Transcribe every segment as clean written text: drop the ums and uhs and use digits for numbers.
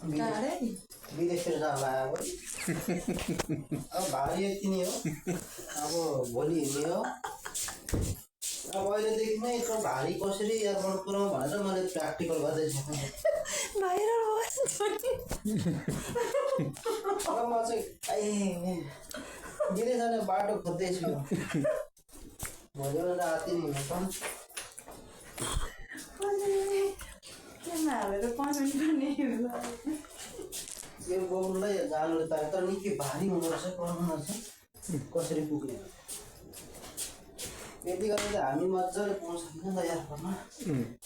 विदेशतिर जान लाग्यो अब भारी यति नै हो अब भोलि हिँड्ने हो अब अहिलेदेखि नै यत्रो भारी कसरी एयरपोर्ट पुऱ्याउँ भनेर मैले प्र्याक्टिकल गर्दैछु अब म चाहिँ विदेश जाने बाटो खोज्दैछु भोलि राति नै हिँड्छौँ यो बोक्नुलाई जानुले त तर निकै भारी हुँदो रहेछ पर्नु रहेछ कसरी पुग्ने यति गरेर त हामी मजाले पुग्न सकिन्छ त एयरपोर्टमा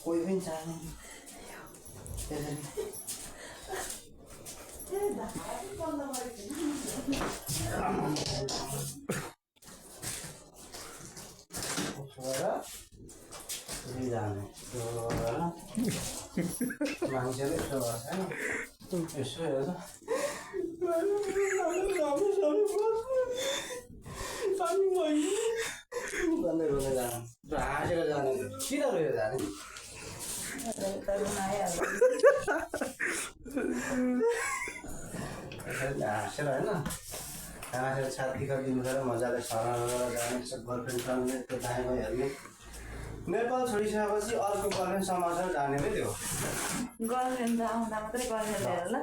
कोही पनि चाहिँदैन त्यसरी जाने मान्छेले यसो गर्छ यसो हेर्छ गर्दै रोएर जाने हाँसेर जाने किन रोएर जाने हाँसेर होइन हाँसेर छाती दिनु पऱ्यो मजाले सराएर जाने गर्लफ्रेन्डसँग त्यो दाइमा हेर्ने नेपाल छोडिसकेपछि अर्को गर्लफ्रेन्ड समाजमा जाने नै त्यो गर्लफ्रेन्ड आउँदा मात्रै गर्लफ्रेन्ड हेर ल